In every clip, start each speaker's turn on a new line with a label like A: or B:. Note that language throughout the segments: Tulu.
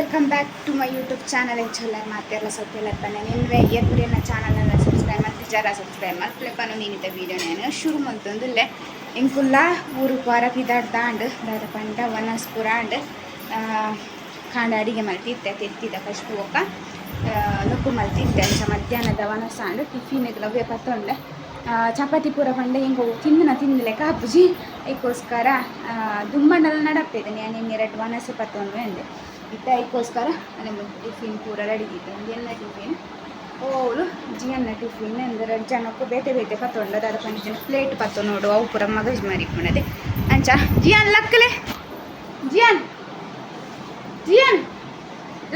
A: Welcome back to my YouTube channel. ಎಂಚೊಲ್ಲರ್ ಮಾತೆರ್ಲ? ಸೌಖ್ಯ ಪನ್ನೆ ನಿನ್ವೆ ಎದುರಿನ ಚಾನಲ್ ಸಬ್ಸ್ಕ್ರೈಬ್ ಮಲ್ತಿಜಾರ, ಸಬ್ಸ್ಕ್ರೈಬ್ ಮಲ್ಪಲೆ ಪನ್ನು. ನೀನಿತ ವೀಡಿಯೋ ನಾನು ಶುರು ಮಲ್ತೊಂದುಲ್ಲೆ. ಎಂಕುಲ್ಲ ಊರು ಪೋರ ಪಿದಾಡ್ದಾಂಡ್. ದಾದ ಪಂಡ ವನಸ್ ಪೂರ ಆಂಡ್. ಕಾಂಡ ಅಡಿಗೆ ಮಲ್ತಿತ್ತೆ, ತೆತ್ತಿದ ಫಸ್ಟ್ ಬೊಕ್ಕ ನುಪ್ಪು ಮಲ್ತಿತ್ತೆ. ಅಂಚ ಮಧ್ಯಾಹ್ನದ ವನಸ್ ಆಂಡ್. ಟಿಫಿನ್ ಅವೇ ಪತ್ತೊಂಡೆ. ಚಪಾತಿ ಪೂರ ಪಂಡ ಎಂಕ್ ತಿಂದಿನ ತಿಂದಲೆಕ್ಕ ಆಪುಜಿ. ಐಕೋಸ್ಕರ ದುಂಬಂಡಲ ನಡಪೇದೆ. ನಾನು ಇನ್ನೆರಡು ವನಸೆ ಪತ್ತೊಂದು ಎಂದೆ ಇತ್ತೆ. ಐಕೋಸ್ಕರ ನಮ್ಮ ಟಿಫಿನ್ ಪೂರ ರೆಡಿ ಇತ್ತು. ಒಂದು ಟಿಫಿನ್, ಓಲು ಜಿಯನ್ನ ಟಿಫಿನ್ ಅಂದ್ರೆ ಎರಡು ಜನಕ್ಕೂ ಬೇತೆ ಬೇತೆ ಪತ್ತೊಂಡು. ದಾದ ಪಂಚಿನ ಪ್ಲೇಟ್ ಪತ್ತು ನೋಡು, ಅವು ಪೂರ ಮಗಜ್ ಮಾರಿ ಇಪ್ಪುನದೆ. ಅಂಚ ಜಿಯಾನ್, ಲಕ್ಕಲೆ ಜಿಯಾನ್, ಜಿಯಾನ್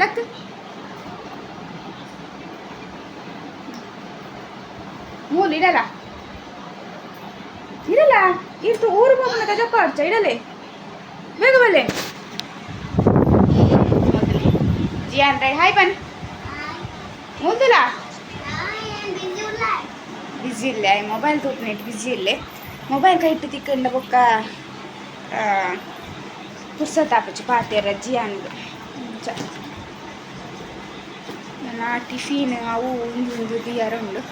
A: ಲಕ್. ಮೂಲು ಇಡಲ್ಲ ಇರಲ್ಲ ಇರ್ತು. ಊರು ಹೋಗೋಣ, ಗಜಪ್ಪ ಅರ್ಚ ಇಡಲೆ, ಬೇಗ ಬಲ್ಲೆ. ಜಿಯಾನ್ ರೈ, ಹಾಯ್ ಬನ್. ಮುಂದಲ ಬಿಸಿ ಇಲ್ಲ, ಮೊಬೈಲ್ ತೂಪುನೆಟ್ ಬಿಸಿ ಇಲ್ಲೆ. ಮೊಬೈಲ್ ಕೈಟ್ ತಿಕ್ಕಂಡ ಬೊಕ್ಕ ಪುರ್ಸತ್ ಆಪುಜಿ ಪಾತೆರ ಜಿಯಾನ್ಗ್. ಅಂಚ ನನ್ನ ಟಿಫಿನ್ ಅವು ಉಂದು ಉಂದು ದಿಯರ ಉಂಡು.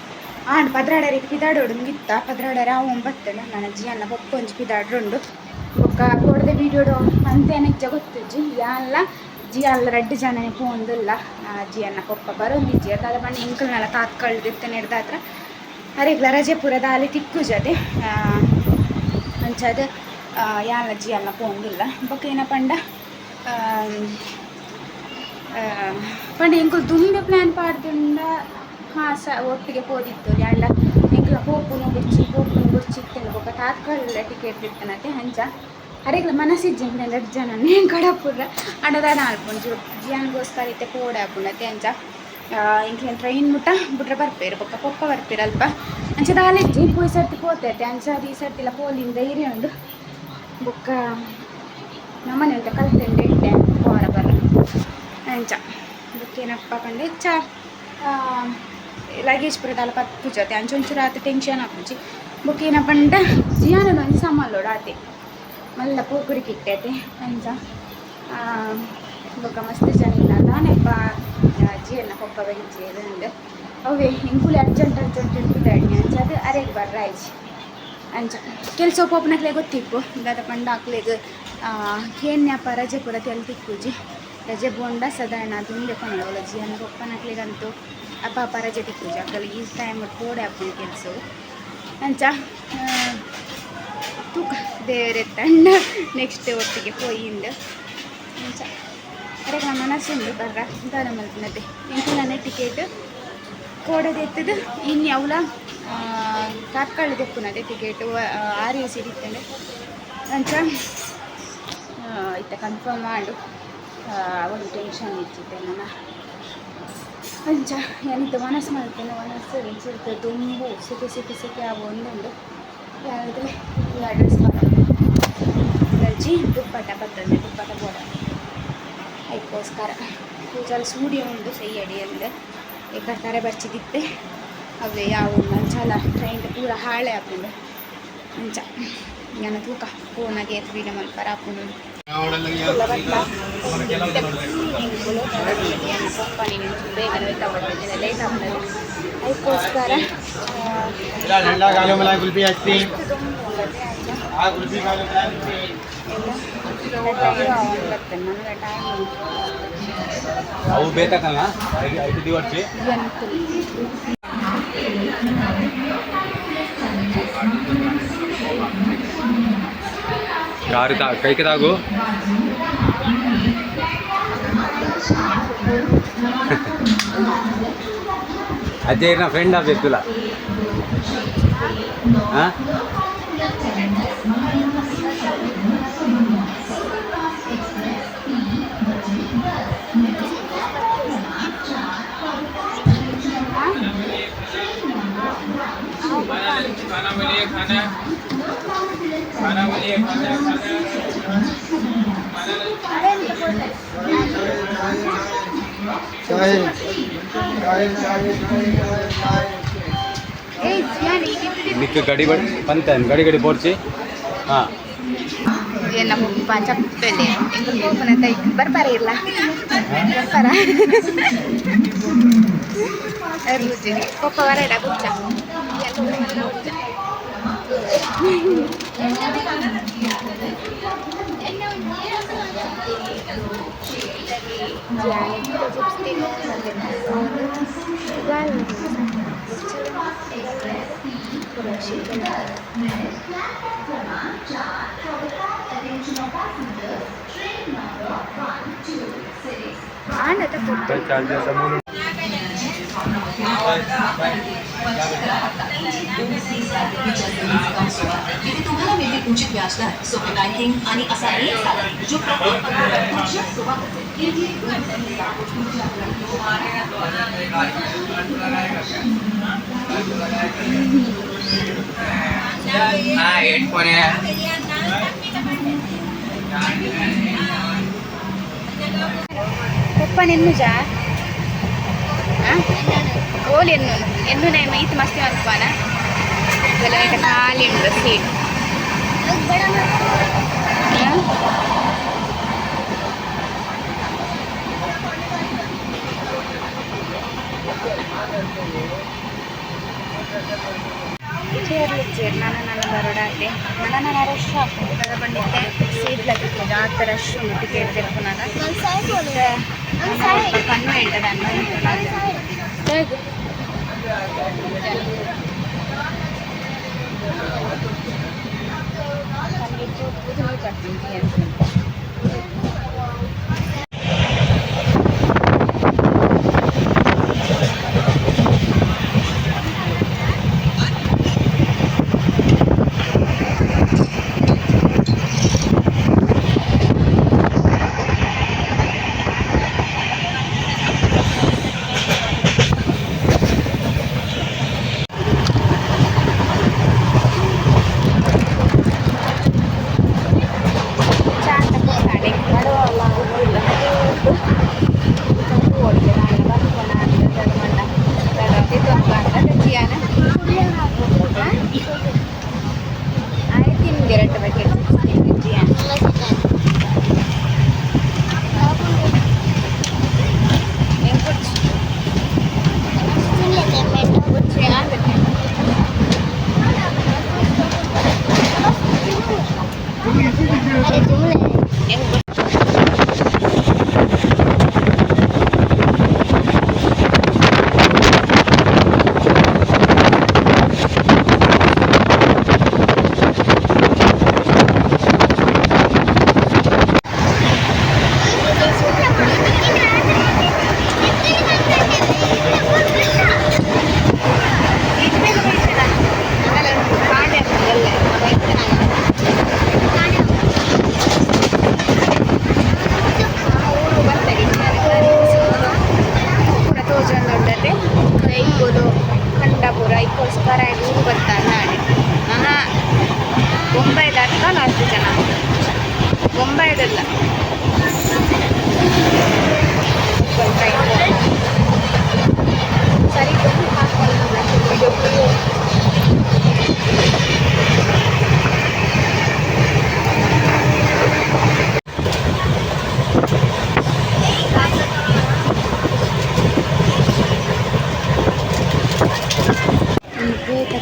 A: ಆಂಡ್ ಪದ್ರಾಡರಿಗೆ ಪಿದಾಡೋಡು ಗಿತ್ತ ಪದ್ರಾಡರೆ ಅವು ಒಂಬತ್ತನ. ನನ್ನ ಜಿಯನ್ನ ಬೊಕ್ಕ ಒಂಜಿ ಪಿದಾಡ್ರುಂಡು. ಬೊಕ್ಕ ಕೊಡದೆ ವೀಡಿಯೋಡು ಅಂತೇನ ಇಜ್ಜ ಗೊತ್ತುಜ್ಜಿ. ಯಾನ್ಲ ಜಿಯಲ್ಲ ರಡ್ಡ್ ಜನನೇ ಪೋಂದುಲ್ಲ. ಜಿಯನ್ನ ಪೊಪ್ಪ ಬರೊಂದಿಜ್ಜಿ. ದಾದ ಪಂಡ ಎಂಕಲ್ನಲ ತಾತ್ಕಳ್ದು ಇತ್ತೆ ನೆಡ್ದಾತ್ರ ಅರೆಗ್ಲ ರಜೆ ಪೂರ ದಾಲೆ ತಿಕ್ಕುಜದೆ. ಅಂಚಾದ್ ಯಾನ್ಲ ಜಿಯಲ್ಲ ಪೋಂದುಲ್ಲ. ಬೊಕ್ಕ ಏನ ಪಂಡ ಪಂಡ ಎಂಕುಲು ದುಂಬೆ ಪ್ಲ್ಯಾನ್ ಪಾಡ್ದುಂಡ ಹಾಂ ಸ ಒಟ್ಟಿಗೆ ಪೋದಿತ್ತು. ಆಂಡ ಎಂಕ್ಲ ಪೋಪುನು ಬೊಡ್ಚಿ ಪೋಪುನು ಬೊಡ್ಚಿ ಇತ್ತಂಡ ಬೊಕ್ಕ ತಾತ್ಕಾಲ ಟಿಕೆಟ್ ಇತ್ತನತೆ. ಅಂಚ ಅರೆಗ್ಲ ಮನಸ್ಸಿಜ್ಜಿ ರಡ್ಡ್ ಜನ ಕಡಪುರ್ರ. ಆಂಡ ದಾದ ಮಲ್ಪುಂಡು, ಜಿಯಾನ್ಗೋಸ್ಕರ ಇತ್ತೆ ಪೋಡೆ ಆಪುಂಡತೆ. ಅಂಚ ಎಂಕ್ಲೆನ ಟ್ರೈನ್ ಮುಟ್ಟ ಬುಡ್ರ ಬರ್ಪೇರು. ಬೊಕ್ಕ ಪೊಪ್ಪ ಬರ್ಪೇರು ಅಲ್ಪ. ಅಂಚ ದಾಲ ಇಜ್ಜಿ, ಪೋಯಿ ಸರ್ತಿ ಪೋತೈತೆ. ಅಂಚ ಅದು ಈ ಸರ್ತಿಲ ಪೋಲಿಂದ ಧೈರ್ಯ ಉಂಡು. ಬೊಕ್ಕ ನಮ್ಮನೆ ಅಂತ ಕಲ್ತುಂಡು ಇಟ್ಟೆ ಪೋರ ಬರ್ರ. ಅಂಚ ಬೊಕ್ಕ ಏನಪ್ಪ ಪಂಡ ಹೆಚ್ಚ ಲಗೇಜ್ ಪೂರ ದಾಲ ಪತ್ಪುಜತೆ. ಅಂಚ ಒಂಚೂರು ಆತ ಟೆನ್ಷನ್ ಆಪುಜಿ. ಬೊಕ್ಕ ಏನಪ್ಪ ಪಂಡ ಜಿಯಾನದ ಒಂಜಿ ಸಾಮಾನ್ಲೋಡು ಆತೆ ಮಲ್ಲ ಪೋಕುರಿ ಇಟ್ಟೈತೆ. ಅಂಚ ಬೊಕ್ಕ ಮಸ್ತ್ ಜನ ಇಲ್ಲ ದಾನೆಪ್ಪ ಜಿಯನ್ನ ಪೊಪ್ಪ ಬೈಜಿ ಉಂಡು. ಅವೇ ಎಂಕುಲೆ ಅರ್ಜೆಂಟ್ ಅರ್ಜೆಂಟ್ ಪಿದಾಡ್ನಿ. ಅಂಚ ಅದು ಅರೆಗ್ ಬರ್ರ ಆಯ್ಜಿ. ಅಂಚ ಕೆಲಸ ಪೋಪುನಕ್ಲೆ ಗೊತ್ತಿಪ್ಪು. ದಾದ ಪಂಡ ಅಕ್ಲೆಗ್ ಕೇನ್ಯಪ್ಪ ರಜೆ ಪೂರ ತೆಲ್ ತಿಕ್ಕುಜಿ. ರಜೆ ಬೋಂಡ ಸಾಧಾರಣ ದುಂಬೆ ಪನೊಡು. ಜಿಯನ್ನ ಪೊಪ್ಪನಕ್ಲೆಗಂತೂ ಅಪ್ಪ ಅಪ್ಪ ರಜೆ ತಿಕ್ಕುಜಿ. ಅಕಲ್ ಈ ಟೈಮ್ ಪೋಡೆ ಆಪುಂಡು ಕೆಲಸವು. ಅಂಚ ತೂಕ, ದೇವರೆ ತಂಡ ನೆಕ್ಸ್ಟ್ ಒಟ್ಟಿಗೆ ಪೋಯಿಂದ್. ಅಂಚ ಅರೆಗ್ ಮನಸ್ಸುಂಡು ಬರ್ರ. ದಾದ ಮಲ್ಪುನತೆ, ಎಂಕುಲನೆ ಟಿಕೆಟ್ ಕೋಡೆದ ಎತ್ತದು. ಇನ್ನು ಅವಲ ತಾತ್ಕಾಲ ದೆಪ್ಪುನದೆ ಟಿಕೆಟ್ ಆರ್ ಎ ಸಿ ಇತ್ತಂಡೆ. ಅಂಚ ಇತ್ತೆ ಕನ್ಫರ್ಮ್ ಮಾಡು, ಒಂದು ಟೆನ್ಷನ್ ಇಜ್ಜಿತ್ತೆ ನನ್ನ. ಅಂಚ ಏನಿತ್ತು ವನಸ್ ಮಲ್ತೇನೆ. ವನಸ್ ಇಂಚಿರ್ತು ದುಂಬು ಸೆಕೆ ಸೆಕೆ ಸೆಕೆ ಆವು ಒಂದುಂಡು. ಯಾವುದ್ರೆ ಅಡ್ರೆಸ್ ರಜಿ ದುಪ್ಪಟ ಬರ್ತದೆ, ದುಪ್ಪಟ ಬೋಡ ಅದಕ್ಕೋಸ್ಕರ ಪೂಜಾಲ ಸೂರ್ಯ ಉಂಡು ಸೈಯಡಿ ಅಂದ್ ತರೆ ಬರ್ಚಿದಿತ್ತೆ. ಅವೇ ಯಾವ ಅಂಚಾಲ ಟ್ರೈನ್ ಪೂರ ಹಾಳೆ ಆಪುಂಡು. ಅಂಚ ಯಾನ ತೂಕ, ಫೋನಾಗ ಏತ್ ವೀಡಿಯೋ ಮಲ್ಪರ ಆಪುಂಡು. ಎಂಕುಲು ಪಪ್ಪ ನೀನು ಬೇಗ ಲೇಟ್ ಆಪುಂಡು, ಅದಕ್ಕೋಸ್ಕರ.
B: ठंडा खा लो, मलाई कुल्फी, आइसक्रीम। हाँ, कुल्फी खा लो, मलाई कुल्फी।
A: ನನಗೆ ಟೈಮ್
B: ಅವು ಬೇಕಾಕಲ್ಲ ಐದು ದಿವಸ. ಕಾರು ತಾ ಕೈಗೆ ತಾಗು. ಅಜಯ್ నా ಫ್ರೆಂಡ್ ಆಗ್ಬೇಕಲ್ಲ. ಹಾಂ.
C: खाना बोलिए, खाना खाना बोलिए, खाना खाना।
B: चाय चाय चाय चाय.
A: ಏಯ್ ಜಿಯಾನ್.
B: ನಿಕ್ಕ ಗಡಿ ಬಡಿ ಪಂತ ಗಡಿ ಗಡಿ ಪೋಡ್ಚಿ. ಹಾಂ.
A: ಎನ್ನ ಪಪ್ಪ ಚಪ್ಪಲೆ ಎಂಕುಲು ಪೋಪುನ ತೈಕ್ ಬರ್ಪಾರ ಇಲ್ಲ ಬರ್ಪಾರ ರುಚಿ ಪಪ್ಪ ವರಡ ಗುಚ್ಚ ಗುಚ್ಚ.
D: तिथे तुम्हाला मिळतील उचित व्याजदर, सोपे बँकिंग आणि असा एक साधन जो प्रत्येक पगारात तुमच्या सोबत असेल.
C: हाँ, हेडफोन है.
A: ಪಪ್ಪನ ಎನ್ನುಜಾ ಓಲ್ ಎನ್ನು ಎನ್ನು ನೇಮ ಈತ್ ಮಸ್ತಿ ಮನ್ಪಾನ ಇವೆಲ್ಲ ಖಾಲಿ ಉಂಟು ಸೀಟ್. ಚೇರ್ಲಿ ಚೇರ್ ನಾನು ನಾನು ಬರೋಡಾತೆ ನನ್ನ ನಾನು ರಶ್ ಹಾಕೋದು ಬಂದಿದ್ದೆ. ಸೀಟ್ ಲಕ್ಕಿತ್ತು, ಜಾಸ್ತಿ ರಶ್ ಉಂಟು. ಟಿಕೆಟ್ ತಿರ್ಪುನಾಗ ಕಣ್ಣು ಹೇಳ್ತದೆ ಅನ್ನ. ಚಾಟ ಕೊಡ್ತಾನೆ ಬಡವಲ್ಲ. ಆಯ್ತು, ನಿಮಗೆ ಎರಡು ಬಕೆಟ್ ಜಿಯಾನ. ಕುರ್ಚಿ ಆಗುತ್ತೆ. ಹೆಂಗ್? ಪೂರ ತೋಜೊಂದುಂಡತೆ ಐಕೋಲು ಕಂಡಪುರ ಐಕೋಸ್ಕರ ಊರು ಬರ್ತಾರೆ. ನಾಳೆ ನನ್ನ ಬೊಂಬೈದ ಅಷ್ಟು ಜನ, ಬೊಂಬೈದಲ್ಲ. ಸರಿ. ಬೇಗ.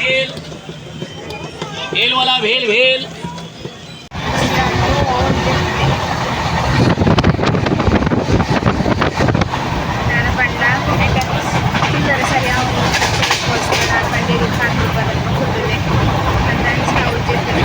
C: भेल, भेल वाला भेल, भेल.
A: ನಾನು ಪಂಡ ಚಿಲ್ಲರೆ ಸರಿ ಅವನು ಪಂಡೇರಿ ಕಾಕು ಬರಲ್ಲ ಕುದ್ದುದೆ ಪಂಡ ಉಜ್ಜಿರ್ತದೆ.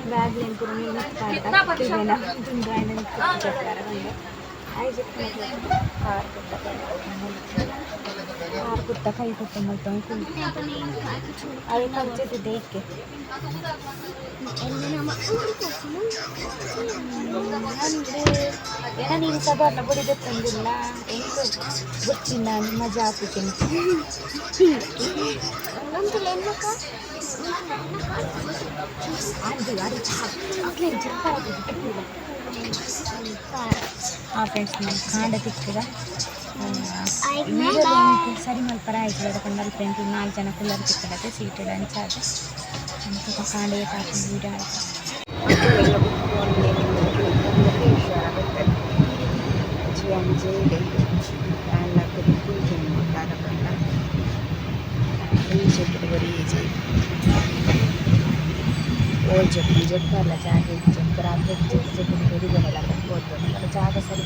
A: ಬ್ಯಾಗ್ಲೇನ್ ಪೂರ ಕಾರ್ ಕಾರ್ ಕುತ್ತ ಕೈ ಕೊಟ್ಟು ಮಲ್ತೊಂದು ಅವು ಖರ್ಚಿದ್ದೆ ಏಕೆ ಏನ ನೀನು ಸಬರ್ನ ಬುಡಿ ತಂದಿಲ್ಲ ಎಂಟು ಗೊತ್ತಿಲ್ಲ ಮಜಾ ಆಪಿದ್ದೀನಿ. ಆ ಫ್ರೆಂಡ್ಸ್ ನಮ್ಮ ಕಾಂಡ ತಿಕ್ಕದ ಸರಿ ಮಲ್ಪರ ಆಯ್ತು ಪಂಡಲ್ ಫ್ರೆಂಡ್ ನಾಲ್ಕು ಜನ ಕುಲ್ಲರ್ ತಿಕ್ಕಡತೆ ಸೀಟ್ ಅಂಚಾದ ಸ್ವಲ್ಪ ಕಾಂಡ ಕಾಪಿ ವೀಡಿಯೋ. ಓಲ್ ಜಪ್ಪು ಜಪ್ಪಲ್ಲ ಜಾಗ ಜಪ್ಪು ರಾತ್ರಿ ಜಪ್ಪು ಜಪ್ಪು ಬೆರಿಬರಲ್ಲ ಹೋಗ್ಬೋದು ಜಾಗ ಸರಿ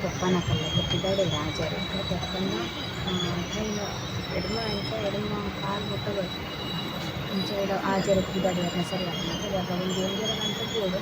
A: ಪಪ್ಪನಕಲ್ಲ ಕೊಟ್ಟಿದ್ದಾರೆ ರಾಜರು ತಪ್ಪಂದ ಟ್ರೈನ್ ಎಡಮ ಆಯ್ತ ಎಡಮ ಕಾಲು ಮುಟ್ಟ ಇಂಚ ಆಜರ ಪಿದಾಡಿ ಸರಿ ಆಗ್ತದೆ ಇವಾಗ ಒಂದು ಒಂಜರ ಗಂಟೆ ಬೋಡು.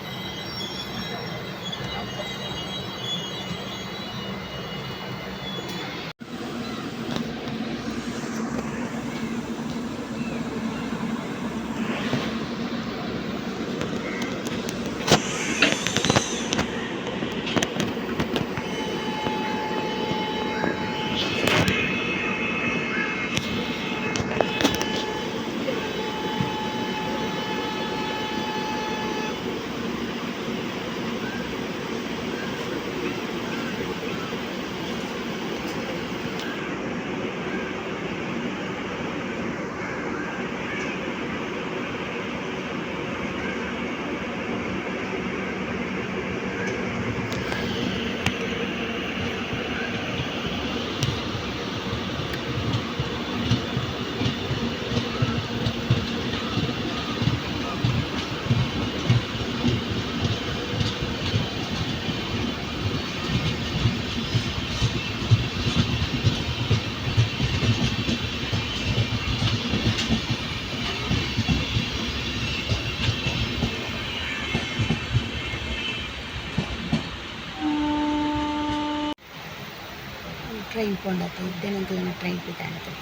A: ಟ್ರೈನ್ ಪೋಂಡತ್ತೆ ಇದ್ದೇನಂತ ಟ್ರೈನ್ ಪಿದಾಂತೆ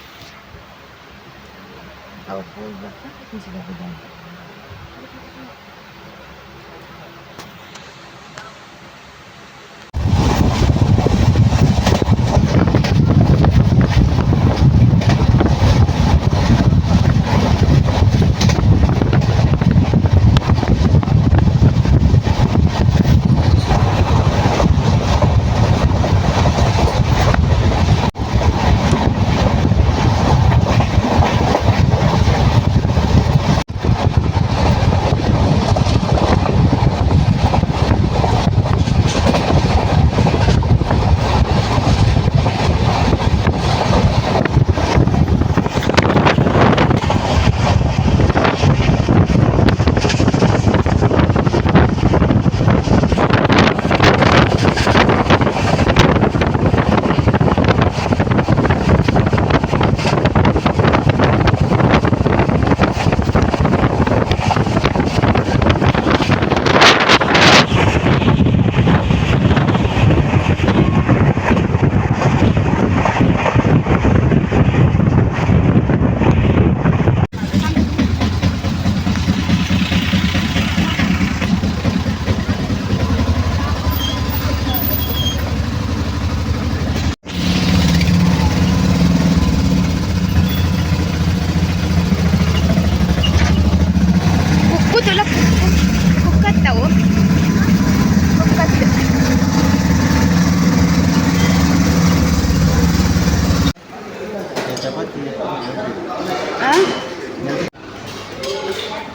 A: ಅವು ಹೋಗ್ಬೇಕ ಇಂಚಿದ ಪಿದಾಂತೆ.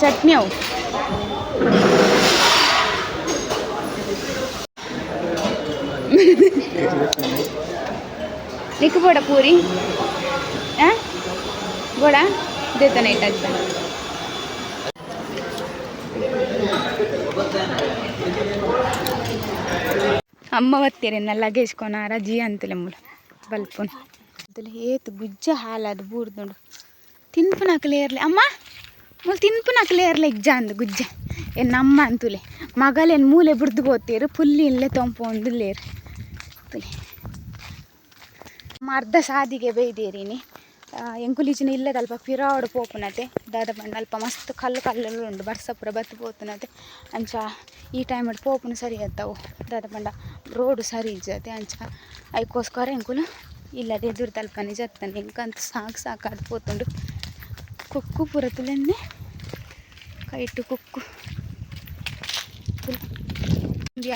A: ಚಟ್ನಿ ಅವು. ನಿಕ್ಕು ಬೋಡ ಪೂರಿ? ಆ ಬೋಡ ದೇತನ ಇಟ್ಟ. ಅಮ್ಮ ಬತ್ತೀರಿ ಲಗೇಜ್ ಕೊನಾರ ಜಿ ಅಂತಲೆ ಮೂಲ ಬಲ್ಪುನ್ ಏತ್ ಗುಜ್ಜ ಹಾಲದು ಬೂರ್ದುಂಡು. ತಿನ್ಪುನಕಲೆ ಇರ್ಲಿ ಅಮ್ಮ, ಮೂಲು ತಿನ್ಪುನಕಲೆ ಇರ್ಲಿ ಇಜ್ಜ ಅಂದ್ ಗುಜ್ಜ. ಏನ್ ನಮ್ಮ ಅಂತುಲೆ ಮಗಲೇನು ಮೂಲೆ ಬುಡ್ದು ಪೋತೇರು, ಪುಲ್ಲಿ ಇಲ್ಲೇ ತೊಂಪೊಂದುಲ್ಲೇರು ತುಲೆ. ಅರ್ಧ ಸಾದಿಗೆ ಬೈದೇರಿನಿ. ಎಂಕುಲಿಜಿನ ಇಲ್ಲದ ಅಲ್ಪ ಪಿರಾವಡು ಪೋಪುನತೆ. ದಾದ ಪಂಡ ಅಲ್ಪ ಮಸ್ತ್ ಕಲ್ಲು ಕಲ್ಲೆಲ್ಲ ಉಂಡು, ಬರ್ಸ ಪೂರ ಬತ್ತು ಪೋತುನತೆ. ಅಂಚ ಈ ಟೈಮಡ್ ಪೋಪುನ ಸರಿ ಅತ್ತವು, ದಾದ ಪಂಡ ರೋಡ್ ಸರಿ ಇಜ್ಜತೆ. ಅಂಚ ಐಕೋಸ್ಕರ ಎಂಕುಲು ಇಲ್ಲದ ಎದುರು ತಲ್ಪನೆ ಜತ್ತನೆ. ಎಂಕಂತ ಸಾಕು ಸಾಕಾದ್ ಪೋತುಂಡು. ಕುಕ್ಕು ಪೂರ ತುಲೆನ್ನೆ ಕೈಟು ಕುಕ್ಕು.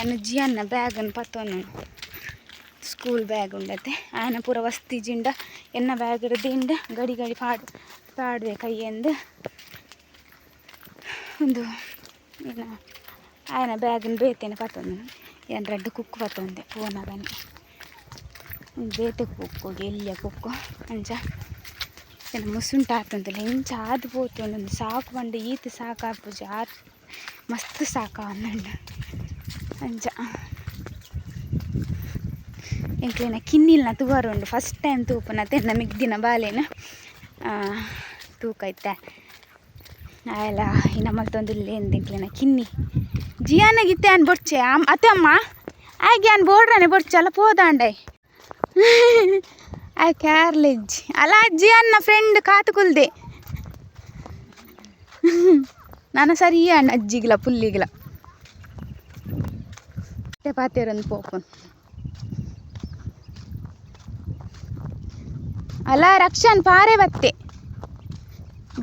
A: ಅನ್ನ ಜಿಯನ್ನ ಬ್ಯಾಗನ್ನು ಪತ್ತೊಂದು, ಸ್ಕೂಲ್ ಬ್ಯಾಗ್ ಉಂಡತೆ. ಆಯನ ಪೂರ ವಸ್ತಿ ಜಿಂಡ ಎನ್ನ ಬ್ಯಾಗ್ ದಿಂಡ ಗಡಿ ಗಡಿ ಪಾಡ್ ಪಾಡುವೆ ಕೈಯೆಂದು. ಒಂದು ಏನ ಆಯನ ಬ್ಯಾಗನ್ ಬೇತೆನೆ ಪತ್ತೊಂದು. ಏನು ರಡ್ಡ್ ಕುಕ್ಕು ಪತ್ತೊಂದೆ ಪೋನಗನೆ. ಒಂದು ಬೇತೆ ಕುಕ್ಕು, ಎಲ್ಲಿಯ ಕುಕ್ಕು. ಅಂಚ ಏನ ಮುಸುಂಟ ಆತಂತಲ್ಲ ಇಂಚ ಆದ್ ಪೋತುಂಡು. ಸಾಕು ಪಂಡ ಈತ್ ಸಾಕಾಪುಜಿ, ಆತ್ ಮಸ್ತ್ ಸಾಕಾವೊಂದುಂಡು. ಅಂಚ ಎಂಕ್ಲೆನ ಕಿನ್ನಿಲ್ನ ತೂವರೆ ಉಂಡು, ಫಸ್ಟ್ ಟೈಮ್ ತೂಪುನತೆ. ಎನ್ನ ಮಿಗ್ದಿನ ಬಾಲೆನ ತೂಕ ಇತ್ತೆ ಆಯಲ ಇನ್ನ ಮಲ್ತೊಂದುಲ್ಲೆ ಎಂಕ್ಲೆನ ಕಿನ್ನಿ. ಜಿಯಾನಗಿತ್ತೆ ಅನ್ ಬೊಡ್ಚೆ ಅತ್ತೆ ಅಮ್ಮ ಆಯ್ಗೆ ಅನ್ ಬೋಡ್ರನೆ ಬೊಡ್ಚೆ ಅಲ್ಲ ಪೋದಾಂಡೈ ಆಯ್ ಕ್ಯಾರ್ಲೆಜ್ಜಿ ಅಲ್ಲ. ಅಜ್ಜಿ ಅನ್ನ ಫ್ರೆಂಡ್ ಕಾತು ಕುಲ್ದೆ ನಾನು ಸರಿ ಅಣ್ಣ ಅಜ್ಜಿಗಿಲ ಪುಲ್ಲಿಗಿಲ ಪಾತೇರೊಂದು ಪೋಪುನ್ ಅಲ್ಲ. ರಕ್ಷನ್ ಪಾರೆ ಬತ್ತೆ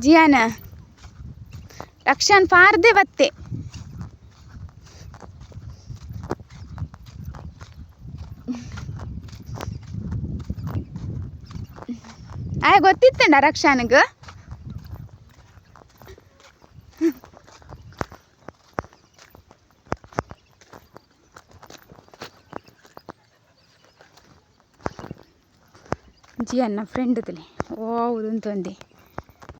A: ಜಿಯಾನ, ರಕ್ಷನ್ ಪಾರ್ದೆ ಬತ್ತೆ. ಆಯ್ ಗೊತ್ತಿತ್ತಂಡ ರಕ್ಷಾನ್ಗ್. ಜಿಯನ್ನ ಫ್ರೆಂಡ್ ತಲೆ ಓ ಉಂತೊಂದೆ.